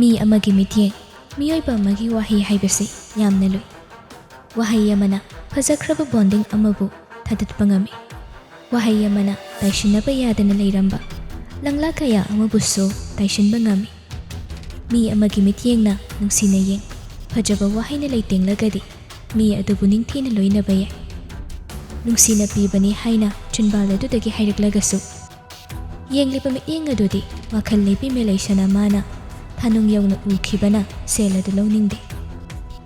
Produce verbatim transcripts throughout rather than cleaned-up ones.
ꯃꯤ ꯑꯃꯒꯤ ꯃꯤꯠꯌꯦꯡ, ꯃꯤꯑꯣꯏꯕ ꯑꯃꯒꯤ ꯋꯥꯍꯩ ꯍꯥꯏꯕꯁꯤ ꯌꯥꯝꯅ ꯂꯨꯏ꯫ ꯋꯥꯍꯩ ꯑꯃꯅ ꯐꯖꯈ꯭ꯔꯕ bonding ꯑꯃꯕꯨ ꯊꯥꯗꯠꯄ ꯉꯝꯃꯤ꯫ ꯋꯥꯍꯩ ꯑꯃꯅ ꯇꯥꯏꯁꯤꯟꯅꯕ ꯌꯥꯗꯅ ꯂꯩꯔꯝꯕ ꯂꯪꯂꯥ ꯀꯌꯥ ꯑꯃꯕꯨꯁꯨ ꯇꯥꯏꯁꯤꯟꯕ ꯉꯝꯃꯤ꯫ ꯃꯤ ꯑꯃꯒꯤ ꯃꯤꯠꯌꯦꯡꯅ ꯅꯨꯡꯁꯤꯅ ꯌꯦꯡ, ꯐꯖꯕ ꯋꯥꯍꯩꯅ ꯂꯩꯇꯦꯡꯂꯒꯗꯤ ꯃꯤ ꯑꯗꯨꯕꯨ ꯅꯤꯡꯊꯤꯅ ꯂꯣꯏꯅꯕ ꯌꯥꯏ꯫ ꯅꯨꯡꯁꯤꯅ ꯄꯤꯕꯅꯤ ꯍꯥꯏꯅ ꯆꯤꯟꯕꯥꯜ ꯑꯗꯨꯗꯒꯤ ꯍꯥꯏꯔꯛꯂꯒꯁꯨ, ꯌꯦꯡꯂꯤꯕ ꯃꯤꯠꯌꯦꯡ ꯑꯗꯨꯗꯤ ꯋꯥꯈꯜ ꯂꯩꯕꯤ ꯃꯦꯂꯩꯁꯅꯥ ꯃꯥꯅ ꯊꯥꯅꯨꯡ ꯌꯧꯅ ꯎꯈꯤꯕꯅ ꯁꯦꯜ ꯑꯗꯨ ꯂꯧꯅꯤꯡꯗꯦ꯫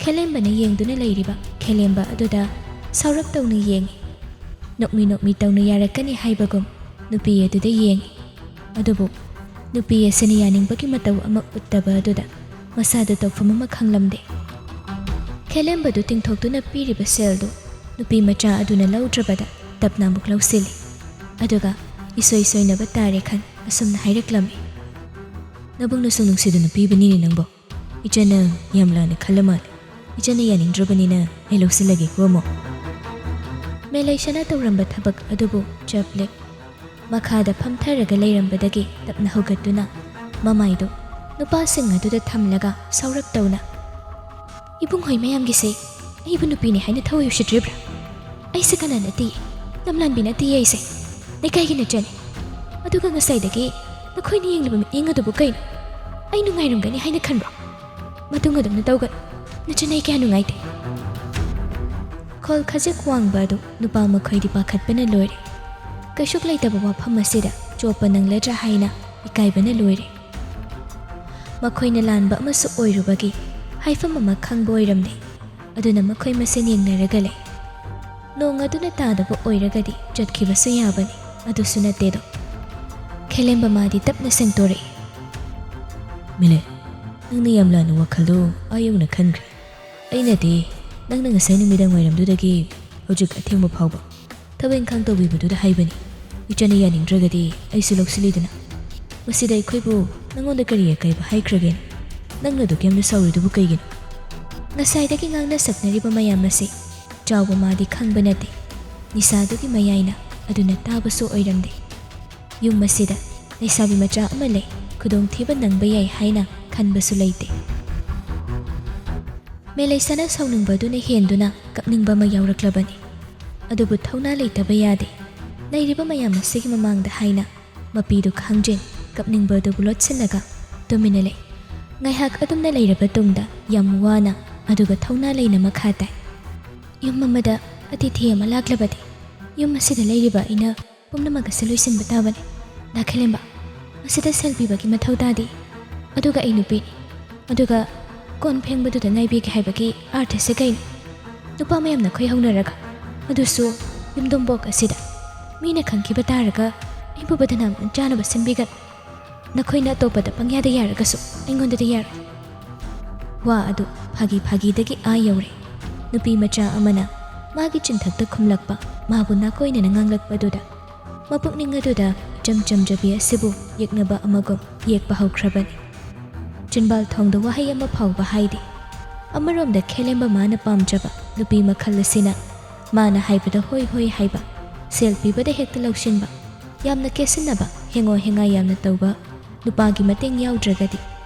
ꯈꯦꯂꯦꯝꯕꯅ ꯌꯦꯡꯗꯨꯅ ꯂꯩꯔꯤꯕ ꯈꯦꯂꯦꯝꯕ ꯑꯗꯨꯗ ꯁꯥꯎꯔꯞ ꯇꯧꯅ ꯌꯦꯡꯏ꯫ ꯅꯣꯛꯃꯤ ꯅꯣꯛꯃꯤ ꯇꯧꯅ ꯌꯥꯔꯛꯀꯅꯤ ꯍꯥꯏꯕꯒꯨꯝ ꯅꯨꯄꯤ ꯑꯗꯨꯗ ꯌꯦꯡꯏ꯫ ꯑꯗꯨꯕꯨ ꯅꯨꯄꯤ ꯑꯁꯤꯅ ꯌꯥꯅꯤꯡꯕꯒꯤ ꯃꯇꯧ ꯑꯃ ꯎꯠꯇꯕ ꯑꯗꯨꯗ ꯃꯁꯥꯗ ꯇꯧꯐꯝ ꯑꯃ ꯈꯪꯂꯝꯗꯦ꯫ ꯈꯦꯂꯦꯝꯕꯗꯨ ꯇꯤꯡꯊꯣꯛꯇꯨꯅ ꯄꯤꯔꯤꯕ ꯁꯦꯜꯗꯨ ꯅꯨꯄꯤ ꯃꯆꯥ ꯑꯗꯨꯅ ꯂꯧꯗ꯭ꯔꯕꯗ ꯇꯞꯅ ꯑꯃꯨꯛ ꯂꯧꯁꯤꯜꯂꯤ꯫ ꯑꯗꯨꯒ ꯏꯁꯣꯏ ꯁꯣꯏꯅꯕ ꯇꯥꯔꯦ ꯈꯟ ꯑꯁꯨꯝꯅ ꯍꯥꯏꯔꯛꯂꯝꯃꯤ꯫ "ꯅꯕꯨꯡꯅꯁꯨ ꯅꯨꯡꯁꯤꯗꯨꯅ ꯄꯤꯕꯅꯤꯅꯦ ꯅꯪꯕꯣ꯫ ꯏꯆꯟꯅ ꯌꯥꯝ ꯂꯥꯟꯅ ꯈꯜꯂ ꯃꯥꯜꯂꯦ꯫ ꯏꯆꯟꯅ ꯌꯥꯅꯤꯡꯗ꯭ꯔꯕꯅꯤꯅ ꯑꯩ ꯂꯧꯁꯤꯜꯂꯒꯦꯀꯣ ꯑꯃꯨꯛ꯫" ꯃꯦꯂꯩꯁꯅ ꯇꯧꯔꯝꯕ ꯊꯕꯛ ꯑꯗꯨꯕꯨ ꯆꯞ ꯂꯦꯞ꯫ ꯃꯈꯥꯗ ꯐꯝꯊꯔꯒ ꯂꯩꯔꯝꯕꯗꯒꯤ ꯇꯞꯅ ꯍꯧꯒꯠꯇꯨꯅ ꯃꯃꯥꯏꯗꯨ ꯅꯨꯄꯥꯁꯤꯡ ꯑꯗꯨꯗ ꯊꯝꯂꯒ ꯁꯥꯎꯔꯞ ꯇꯧꯅ, "ꯏꯕꯨꯡꯍꯣꯏ ꯃꯌꯥꯝꯒꯤꯁꯦ ꯑꯩꯕꯨ ꯅꯨꯄꯤꯅꯤ ꯍꯥꯏꯅ ꯊꯑꯣꯏ ꯎꯁꯤꯠꯇ꯭ꯔꯤꯕ꯭ꯔꯥ? ꯑꯩꯁꯦ ꯀꯅꯥ ꯅꯠꯇꯤꯌꯦ, ꯂꯝꯂꯥꯟꯕꯤ ꯅꯠꯇꯤꯌꯦ ꯑꯩꯁꯦ, ꯂꯩꯀꯥꯏꯒꯤ ꯅꯆꯟꯅꯤ꯫ ꯑꯗꯨꯒ ꯉꯁꯥꯏꯗꯒꯤ ꯅꯈꯣꯏꯅ ꯌꯦꯡꯂꯤꯕ ꯃꯤꯠꯌꯦꯡ ꯑꯗꯨꯕꯨ ꯀꯩꯅꯣ? ꯑꯩ ꯅꯨꯡꯉꯥꯏꯔꯝꯒꯅꯤ ꯍꯥꯏꯅ ꯈꯟꯕ꯭ꯔꯣ? ꯃꯇꯨꯡ ꯑꯗꯨꯝꯅ ꯇꯧꯒꯅꯨ, ꯅꯆꯟ ꯑꯩ ꯀꯌꯥ ꯅꯨꯡꯉꯥꯏꯇꯦ꯫" ꯈꯣꯜ ꯈꯖꯤꯛ ꯋꯥꯡꯕ ꯑꯗꯨ ꯅꯨꯄꯥ ꯃꯈꯩꯗꯤ ꯄꯥꯈꯠꯄꯅ ꯂꯣꯏꯔꯦ꯫ ꯀꯩꯁꯨꯛ ꯂꯩꯇꯕ ꯋꯥꯐꯝ ꯑꯁꯤꯗ ꯆꯣꯞꯄ ꯅꯪꯂꯗ꯭ꯔꯥ ꯍꯥꯏꯅ ꯏꯀꯥꯏꯕꯅ ꯂꯣꯏꯔꯦ꯫ ꯃꯈꯣꯏꯅ ꯂꯥꯟꯕ ꯑꯃꯁꯨ ꯑꯣꯏꯔꯨꯕꯒꯤ ꯍꯥꯏꯐꯝ ꯑꯃ ꯈꯪꯕ ꯑꯣꯏꯔꯝꯗꯦ꯫ ꯑꯗꯨꯅ ꯃꯈꯣꯏ ꯃꯁꯦꯟ ꯌꯦꯡꯅꯔꯒ ꯂꯩ꯫ ꯅꯣꯡ ꯑꯗꯨꯅ ꯇꯥꯗꯕ ꯑꯣꯏꯔꯒꯗꯤ ꯆꯠꯈꯤꯕꯁꯨ ꯌꯥꯕꯅꯤ, ꯑꯗꯨꯁꯨ ꯅꯠꯇꯦꯗꯣ꯫ ꯈꯦꯂꯦꯝꯕ ꯃꯥꯗꯤ ꯇꯞꯅ ꯁꯦꯡꯇꯣꯔꯛꯏ꯫ "ꯃꯤꯂꯦ, ꯅꯪꯅ ꯌꯥꯝ ꯂꯥꯟꯅ ꯋꯥꯈꯜꯗꯣ ꯑꯥ ꯌꯧꯅ ꯈꯟꯈ꯭ꯔꯦ꯫ ꯑꯩꯅꯗꯤ ꯅꯪꯅ ꯉꯁꯥꯏ ꯅꯨꯃꯤꯗꯥꯡ ꯋꯥꯏꯔꯝꯗꯨꯗꯒꯤ ꯍꯧꯖꯤꯛ ꯑꯊꯦꯡꯕ ꯐꯥꯎꯕ ꯊꯕꯛ ꯏꯪꯈꯥꯡ ꯇꯧꯕꯤꯕꯗꯨꯗ ꯍꯥꯏꯕꯅꯤ꯫ ꯏꯆꯟꯅ ꯌꯥꯅꯤꯡꯗ꯭ꯔꯒꯗꯤ ꯑꯩꯁꯨ ꯂꯧꯁꯤꯜꯂꯤꯗꯅ꯫ ꯃꯁꯤꯗ ꯑꯩꯈꯣꯏꯕꯨ ꯅꯪꯉꯣꯟꯗ ꯀꯔꯤ ꯑꯀꯥꯏꯕ ꯍꯥꯏꯈ꯭ꯔꯒꯦ? ꯅꯪꯅ ꯑꯗꯨꯛ ꯌꯥꯝꯅ ꯁꯥꯎꯔꯤꯗꯨꯕꯨ ꯀꯩꯒꯤꯅꯣ?" ꯉꯁꯥꯏꯗꯒꯤ ꯉꯥꯡꯅ ꯁꯛꯅꯔꯤꯕ ꯃꯌꯥꯝ ꯑꯁꯤ ꯆꯥꯎꯕ ꯃꯥꯗꯤ ꯈꯪꯕ ꯅꯠꯇꯦ꯫ ꯅꯤꯁꯥꯗꯨꯒꯤ ꯃꯌꯥꯏꯅ ꯑꯗꯨꯅ ꯇꯥꯕꯁꯨ ꯑꯣꯏꯔꯝꯗꯦ꯫ ꯌꯨꯝ ꯑꯁꯤꯗ ꯂꯩꯁꯥꯕꯤ ꯃꯆꯥ ꯑꯃ ꯂꯩ, ꯈꯨꯗꯣꯡꯊꯤꯕ ꯅꯪꯕ ꯌꯥꯏ ꯍꯥꯏꯅ ꯍꯟꯕꯁꯨ ꯂꯩꯇꯦ꯫ ꯃꯦꯂꯩꯁꯥꯅ ꯁꯥꯎꯅꯤꯡꯕꯗꯨꯅ ꯍꯦꯟꯗꯨꯅ ꯀꯞꯅꯤꯡꯕ ꯑꯃ ꯌꯥꯎꯔꯛꯂꯕꯅꯤ꯫ ꯑꯗꯨꯕꯨ ꯊꯧꯅꯥ ꯂꯩꯇꯕ ꯌꯥꯗꯦ꯫ ꯂꯩꯔꯤꯕ ꯃꯌꯥꯝ ꯑꯁꯤꯒꯤ ꯃꯃꯥꯡꯗ ꯍꯥꯏꯅ ꯃꯄꯤꯗꯨ ꯈꯥꯡꯖꯤꯟ ꯀꯞꯅꯤꯡꯕ ꯑꯗꯨꯕꯨ ꯂꯣꯠꯁꯤꯜꯂꯒ ꯇꯨꯃꯤꯟꯅ ꯂꯩ꯫ ꯉꯥꯏꯍꯥꯛ ꯑꯗꯨꯝꯅ ꯂꯩꯔꯕ ꯇꯨꯡꯗ ꯌꯥꯝ ꯋꯥꯅ ꯑꯗꯨꯒ ꯊꯧꯅꯥ ꯂꯩꯅ ꯃꯈꯥ ꯇꯥꯏ꯫ ꯌꯨꯝ ꯑꯃꯗ ꯑꯇꯤꯊꯤ ꯑꯃ ꯂꯥꯛꯂꯕꯗꯤ ꯌꯨꯝ ꯑꯁꯤꯗ ꯂꯩꯔꯤꯕ ꯑꯩꯅ ꯄꯨꯝꯅꯃꯛ ꯑꯁꯤ ꯂꯣꯏꯁꯤꯟꯕ ꯇꯥꯕꯅꯤ꯫ ꯗꯥ ꯈꯦꯂꯦꯝꯕ, ꯃꯁꯤꯗ ꯁꯦꯜ ꯄꯤꯕꯒꯤ ꯃꯊꯧ ꯇꯥꯗꯦ꯫ ꯑꯗꯨꯒ ꯑꯩ ꯅꯨꯄꯤꯅꯤ꯫ ꯑꯗꯨꯒ ꯀꯣꯟ ꯐꯦꯡꯕꯗꯨꯗ ꯉꯥꯏꯕꯤꯒꯦ ꯍꯥꯏꯕꯒꯤ ꯑꯥꯔꯊꯁꯦ ꯀꯩꯅꯣ? ꯅꯨꯄꯥ ꯃꯌꯥꯝꯅ ꯈꯣꯏ ꯍꯧꯅꯔꯒ, ꯑꯗꯨꯁꯨ ꯌꯨꯝꯗꯣꯡꯕꯣꯛ ꯑꯁꯤꯗ ꯃꯤꯅ ꯈꯪꯈꯤꯕ ꯇꯥꯔꯒ ꯑꯩꯕꯨ ꯕꯗꯅꯥꯝ ꯆꯥꯅꯕ ꯁꯤꯟꯕꯤꯒꯅꯨ꯫ ꯅꯈꯣꯏꯅ ꯑꯇꯣꯞꯄꯗ ꯄꯪꯌꯥꯗ ꯌꯥꯔꯒꯁꯨ ꯑꯩꯉꯣꯟꯗꯗꯤ ꯌꯥꯔꯣꯏ꯫ ꯋꯥ ꯑꯗꯨ ꯐꯥꯒꯤ ꯐꯥꯒꯤꯗꯒꯤ ꯑꯥ ꯌꯧꯔꯦ꯫ ꯅꯨꯄꯤ ꯃꯆꯥ ꯑꯃꯅ ꯃꯥꯒꯤ ꯆꯤꯟꯊꯛꯇ ꯈꯨꯝꯂꯛꯄ, ꯃꯥꯕꯨ ꯅꯥꯀꯣꯏꯅꯅ ꯉꯥꯡꯂꯛꯄꯗꯨꯗ ꯃꯄꯨꯛꯅꯤꯡ ꯑꯗꯨꯗ ꯏꯆꯝ ꯆꯝꯖꯕꯤ ꯑꯁꯤꯕꯨ ꯌꯦꯛꯅꯕ ꯑꯃꯒꯨꯝ ꯌꯦꯛꯄ ꯍꯧꯈ꯭ꯔꯕꯅꯤ꯫ ꯆꯤꯟꯕꯥꯜ ꯊꯣꯡꯗ ꯋꯥꯍꯩ ꯑꯃ ꯐꯥꯎꯕ ꯍꯥꯏꯗꯦ꯫ ꯑꯃꯔꯣꯝꯗ ꯈꯦꯂꯦꯝꯕ ꯃꯥꯅ ꯄꯥꯝꯖꯕ ꯅꯨꯄꯤ ꯃꯈꯜ ꯑꯁꯤꯅ ꯃꯥꯅ ꯍꯥꯏꯕꯗ ꯍꯣꯏ ꯍꯣꯏ ꯍꯥꯏꯕ, ꯁꯦꯜ ꯄꯤꯕꯗ ꯍꯦꯛꯇ ꯂꯧꯁꯤꯟꯕ, ꯌꯥꯝꯅ ꯀꯦꯁꯤꯟꯅꯕ, ꯍꯦꯡꯉꯣ ꯍꯦꯡꯉꯥ ꯌꯥꯝꯅ ꯇꯧꯕ, ꯅꯨꯄꯥꯒꯤ ꯃꯇꯦꯡ ꯌꯥꯎꯗ꯭ꯔꯒꯗꯤ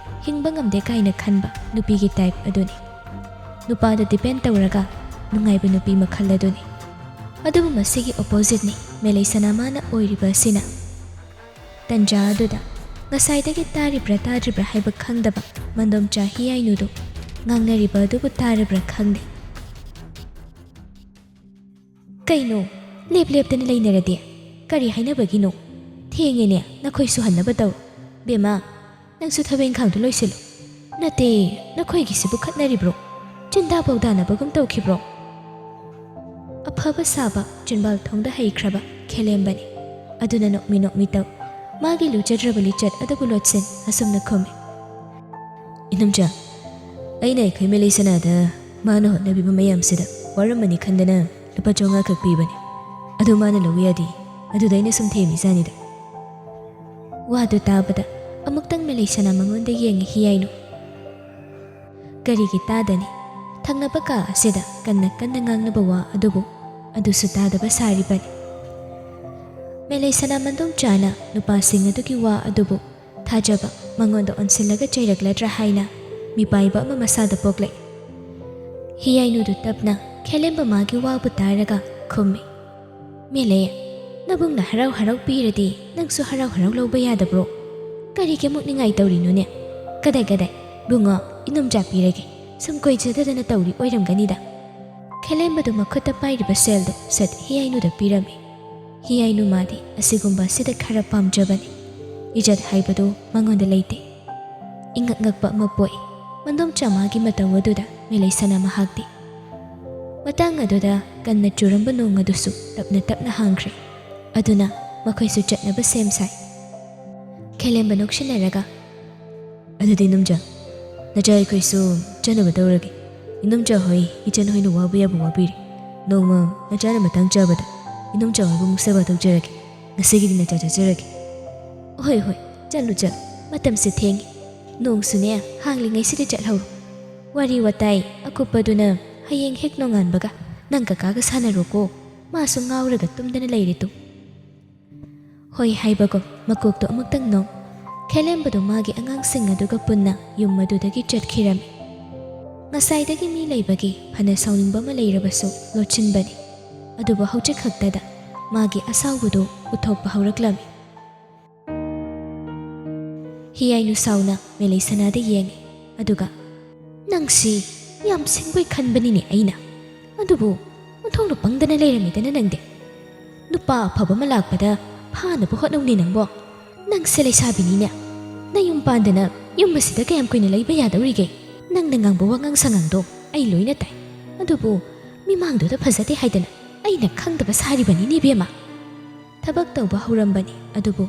ꯍꯤꯡꯕ ꯉꯝꯗꯦ ꯀꯥꯏꯅ ꯈꯟꯕ ꯅꯨꯄꯤꯒꯤ ꯇꯥꯏꯞ ꯑꯗꯨꯅꯤ꯫ ꯅꯨꯄꯥꯗ ꯗꯤꯄꯦꯟ ꯇꯧꯔꯒ ꯅꯨꯡꯉꯥꯏꯕ ꯅꯨꯄꯤ ꯃꯈꯜ ꯑꯗꯨꯅꯤ꯫ ꯑꯗꯨꯕꯨ ꯃꯁꯤꯒꯤ ꯑꯣꯄꯣꯖꯤꯠꯅꯤ ꯃꯦꯂꯩꯁꯅꯥ ꯃꯥꯅ ꯑꯣꯏꯔꯤꯕ ꯑꯁꯤꯅ꯫ ꯇꯟꯖꯥ ꯑꯗꯨꯗ ꯉꯁꯥꯏꯗꯒꯤ ꯇꯥꯔꯤꯕ꯭ꯔꯥ ꯇꯥꯗ꯭ꯔꯤꯕ꯭ꯔꯥ ꯍꯥꯏꯕ ꯈꯪꯗꯕ ꯃꯟꯗꯣꯝꯆꯥ ꯍꯤꯌꯥꯏꯅꯨꯗꯨ ꯉꯥꯡꯅꯔꯤꯕ ꯑꯗꯨꯕꯨ ꯇꯥꯔꯕ꯭ꯔꯥ ꯈꯪꯗꯦ꯫ "ꯀꯩꯅꯣ, ꯂꯦꯞ ꯂꯦꯞꯇꯅ ꯂꯩꯅꯔꯗꯤ ꯀꯔꯤ ꯍꯥꯏꯅꯕꯒꯤꯅꯣ? ꯊꯦꯡꯉꯦꯅꯦ, ꯅꯈꯣꯏ ꯁꯨꯍꯟꯅꯕ ꯇꯧ꯫ ꯕꯦꯝꯃ, ꯅꯪꯁꯨ ꯊꯕꯛ ꯏꯪꯈꯥꯡꯗꯣ ꯂꯣꯏꯁꯤꯜꯂꯨ꯫ ꯅꯠꯇꯦ, ꯅꯈꯣꯏꯒꯤꯁꯤꯕꯨ ꯈꯠꯅꯔꯤꯕ꯭ꯔꯣ? ꯆꯤꯟꯗꯥ ꯄꯥꯎꯗꯥꯅꯕꯒꯨꯝ ꯇꯧꯈꯤꯕ꯭ꯔꯣ?" ꯑꯐꯕ ꯁꯥꯕ, ꯆꯤꯟꯕꯥꯜ ꯊꯣꯡꯗ ꯍꯩꯈ꯭ꯔꯕ ꯈꯦꯂꯦꯝꯕꯅꯤ꯫ ꯑꯗꯨꯅ ꯅꯣꯛꯃꯤ ꯅꯣꯛꯃꯤ ꯇꯧ꯫ ꯃꯥꯒꯤ ꯂꯨꯖꯗ꯭ꯔꯕ ꯂꯤꯆꯠ ꯑꯗꯨꯕꯨ ꯂꯣꯠꯁꯤꯟ ꯑꯁꯨꯝꯅ ꯈꯨꯝꯃꯤ꯫ "ꯏꯅꯝꯆꯥ, ꯑꯩꯅ ꯑꯩꯈꯣꯏ ꯃꯦꯂꯩꯁꯅꯥꯗ ꯃꯥꯅ ꯍꯣꯠꯅꯕꯤꯕ ꯃꯌꯥꯝꯁꯤꯗ ꯋꯥꯔꯝꯃꯅꯤ ꯈꯟꯗꯅ ꯂꯨꯄꯥ ꯆꯥꯝꯃꯉꯥ ꯈꯛ ꯄꯤꯕꯅꯤ꯫ ꯑꯗꯨ ꯃꯥꯅ ꯂꯧꯕ ꯌꯥꯗꯦ꯫ ꯑꯗꯨꯗ ꯑꯩꯅ ꯁꯨꯝ ꯊꯦꯝꯃꯤꯖꯥꯅꯤꯗ꯫" ꯋꯥꯗꯨ ꯇꯥꯕꯗ ꯑꯃꯨꯛꯇꯪ ꯃꯦꯂꯩꯁꯅꯥ ꯃꯉꯣꯟꯗ ꯌꯦꯡꯉꯤ ꯍꯤꯌꯥꯏꯅꯨ꯫ ꯀꯔꯤꯒꯤ ꯇꯥꯗꯅꯤ? ꯊꯪꯅꯕ ꯀꯥ ꯑꯁꯤꯗ ꯀꯟꯅ ꯀꯟꯅ ꯉꯥꯡꯅꯕ ꯋꯥ ꯑꯗꯨꯕꯨ ꯑꯗꯨꯁꯨ ꯇꯥꯗꯕ ꯁꯥꯔꯤꯕꯅꯤ꯫ ꯃꯦꯂꯩꯁꯅꯥ ꯃꯟꯗꯣꯝꯆꯥꯅ ꯅꯨꯄꯥꯁꯤꯡ ꯑꯗꯨꯒꯤ ꯋꯥ ꯑꯗꯨꯕꯨ ꯊꯥꯖꯕ ꯃꯉꯣꯟꯗ ꯑꯣꯟꯁꯤꯜꯂꯒ ꯆꯩꯔꯛꯂꯗ꯭ꯔꯥ ꯍꯥꯏꯅ ꯃꯤꯄꯥꯏꯕ ꯑꯃ ꯃꯁꯥꯗ ꯄꯣꯛꯂꯛꯏ꯫ ꯍꯤꯌꯥꯏꯅꯨꯗꯨ ꯇꯞꯅ ꯈꯦꯂꯦꯝꯕ ꯃꯥꯒꯤ ꯋꯥꯕꯨ ꯇꯥꯔꯒ ꯈꯨꯝꯃꯤ, "ꯃꯦꯂꯩ, ꯅꯕꯨꯡꯅ ꯍꯔꯥꯎ ꯍꯔꯥꯎ ꯄꯤꯔꯗꯤ ꯅꯪꯁꯨ ꯍꯔꯥꯎ ꯍꯔꯥꯎ ꯂꯧꯕ ꯌꯥꯗꯕ꯭ꯔꯣ? ꯀꯔꯤꯒꯤ ꯃꯨꯛꯅꯤꯡꯉꯥꯏ ꯇꯧꯔꯤꯅꯣꯅꯦ? ꯀꯗꯥꯏ ꯀꯗꯥꯏ? ꯕꯨꯡꯉꯣ, ꯏꯅꯣꯝꯆꯥ ꯄꯤꯔꯒꯦ, ꯁꯨꯝ ꯀꯣꯏꯖꯗꯗꯅ ꯇꯧꯔꯤ ꯑꯣꯏꯔꯝꯒꯅꯤꯗ"꯫ ꯈꯦꯂꯦꯝꯕꯗꯨ ꯃꯈꯨꯠꯇ ꯄꯥꯏꯔꯤꯕ ꯁꯦꯜꯗꯨ ꯁꯠ ꯍꯤꯌꯥꯏꯅꯨꯗ ꯄꯤꯔꯝꯃꯤ꯫ ꯍꯤꯌꯥꯏꯅꯨ ꯃꯥꯗꯤ ꯑꯁꯤꯒꯨꯝꯕ ꯑꯁꯤꯗ ꯈꯔ ꯄꯥꯝꯖꯕꯅꯤ꯫ ꯏꯖꯠ ꯍꯥꯏꯕꯗꯨ ꯃꯉꯣꯟꯗ ꯂꯩꯇꯦ꯫ ꯏꯉꯛ ꯉꯛꯄ ꯑꯃ ꯄꯣꯛꯏ ꯃꯟꯗꯣꯝꯆꯥ ꯃꯥꯒꯤ ꯃꯇꯧ ꯑꯗꯨꯗ ꯃꯦꯂꯩꯁꯅꯥ ꯃꯍꯥꯛꯇꯤ꯫ ꯃꯇꯥꯡ ꯑꯗꯨꯗ ꯀꯟꯅ ꯆꯨꯔꯝꯕ ꯅꯣꯡ ꯑꯗꯨꯁꯨ ꯇꯞꯅ ꯇꯞꯅ ꯍꯥꯡꯈ꯭ꯔꯦ꯫ ꯑꯗꯨꯅ ꯃꯈꯣꯏꯁꯨ ꯆꯠꯅꯕ ꯁꯦꯝ ꯁꯥꯏ꯫ ꯈꯦꯂꯦꯝꯕ ꯅꯣꯛꯁꯤꯟꯅꯔꯒ, "ꯑꯗꯨꯗꯤ ꯏꯅꯣꯝꯆꯥ, ꯅꯆꯥ ꯑꯩꯈꯣꯏꯁꯨ ꯆꯠꯅꯕ ꯇꯧꯔꯒꯦ꯫ ꯏꯅꯣꯝꯆꯥ ꯍꯣꯏ, ꯏꯆꯟ ꯍꯣꯏꯅ ꯋꯥꯕ ꯌꯥꯕ ꯋꯥꯕꯤꯔꯦ꯫ ꯅꯣꯡꯃ ꯅꯆꯥꯅ ꯃꯇꯥꯡ ꯆꯥꯕꯗ ꯏꯅꯣꯝꯆꯥ ꯍꯣꯏꯕꯨ ꯑꯃꯨꯛ ꯁꯦꯕꯥ ꯇꯧꯖꯔꯒꯦ꯫ ꯉꯁꯤꯒꯤꯗꯤ ꯅꯆꯥ ꯆꯠꯆꯔꯒꯦ"꯫ "ꯍꯣꯏ, ꯍꯣꯏ, ꯆꯠꯂꯨ, ꯆꯠꯂꯨ꯫ ꯃꯇꯝꯁꯦ ꯊꯦꯡꯉꯤ꯫ ꯅꯣꯡꯁꯨꯅꯦ, ꯍꯥꯡꯂꯤꯉꯩꯁꯤꯗ ꯆꯠꯍꯧꯔꯣ꯫ ꯋꯥꯔꯤ ꯋꯥꯇꯥꯏ ꯑꯀꯨꯞꯄꯗꯨꯅ ꯍꯌꯦꯡ ꯍꯦꯛ ꯅꯣꯡꯉꯥꯟꯕꯒ ꯅꯪ ꯀꯀꯥꯒ ꯁꯥꯟꯅꯔꯣꯀꯣ꯫ ꯃꯥꯁꯨ ꯉꯥꯎꯔꯒ ꯇꯨꯝꯗꯅ ꯂꯩꯔꯦ ꯇꯨ"꯫ ꯍꯣꯏ ꯍꯥꯏꯕꯒꯨꯝ ꯃꯀꯣꯛꯇꯣ ꯑꯃꯨꯛꯇꯪ ꯅꯣꯝ꯫ ꯈꯦꯂꯦꯝꯕꯗꯨ ꯃꯥꯒꯤ ꯑꯉꯥꯡꯁꯤꯡ ꯑꯗꯨꯒ ꯄꯨꯟꯅ ꯌꯨꯝ ꯑꯗꯨꯗꯒꯤ ꯆꯠꯈꯤꯔꯝꯃꯤ꯫ ꯉꯁꯥꯏꯗꯒꯤ ꯃꯤ ꯂꯩꯕꯒꯤ ꯐꯅ ꯁꯥꯎꯅꯤꯡꯕ ꯑꯃ ꯂꯩꯔꯕꯁꯨ ꯂꯣꯠꯁꯤꯟꯕꯅꯤ꯫ ꯑꯗꯨꯕꯨ ꯍꯧꯖꯤꯛ ꯈꯛꯇꯗ ꯃꯥꯒꯤ ꯑꯁꯥꯎꯕꯗꯨ ꯎꯠꯊꯣꯛꯄ ꯍꯧꯔꯛꯂꯝꯃꯤ꯫ ꯍꯤꯌꯥꯏꯅꯨ ꯁꯥꯎꯅ ꯃꯦꯂꯩꯁꯅꯥꯗ ꯌꯦꯡꯉꯤ꯫ ꯑꯗꯨꯒ, "ꯅꯪꯁꯤ ꯌꯥꯝ ꯁꯤꯡꯕꯣꯏ ꯈꯟꯕꯅꯤꯅꯦ ꯑꯩꯅ꯫ ꯑꯗꯨꯕꯨ ꯑꯣꯟꯊꯣꯛꯅ ꯄꯪꯗꯅ ꯂꯩꯔꯝꯃꯤꯗꯅ ꯅꯪꯗꯤ꯫ ꯅꯨꯄꯥ ꯑꯐꯕ ꯑꯃ ꯂꯥꯛꯄꯗ ꯐꯥꯅꯕ ꯍꯣꯠꯅꯧꯅꯦ ꯅꯪꯕꯣ꯫ ꯅꯪꯁꯦ ꯂꯩꯁꯥꯕꯤꯅꯤꯅꯦ꯫ ꯅꯌꯨꯝ ꯄꯥꯟꯗꯅ ꯌꯨꯝ ꯑꯁꯤꯗ ꯀꯌꯥꯝ ꯀꯨꯏꯅ ꯂꯩꯕ ꯌꯥꯗꯧꯔꯤꯒꯦ? ꯅꯪꯅ ꯉꯥꯡꯕ ꯋꯥꯉꯥꯡ ꯁꯉꯥꯡꯗꯣ ꯑꯩ ꯂꯣꯏꯅ ꯇꯥꯏ꯫ ꯑꯗꯨꯕꯨ ꯃꯤꯃꯥꯡꯗꯨꯗ ꯐꯖꯗꯦ ꯍꯥꯏꯗꯅ ꯑꯩꯅ ꯈꯪꯗꯕ ꯁꯥꯔꯤꯕꯅꯤꯅꯦ ꯏꯕꯦꯝꯃ"꯫ ꯊꯕꯛ ꯇꯧꯕ ꯍꯧꯔꯝꯕꯅꯤ, ꯑꯗꯨꯕꯨ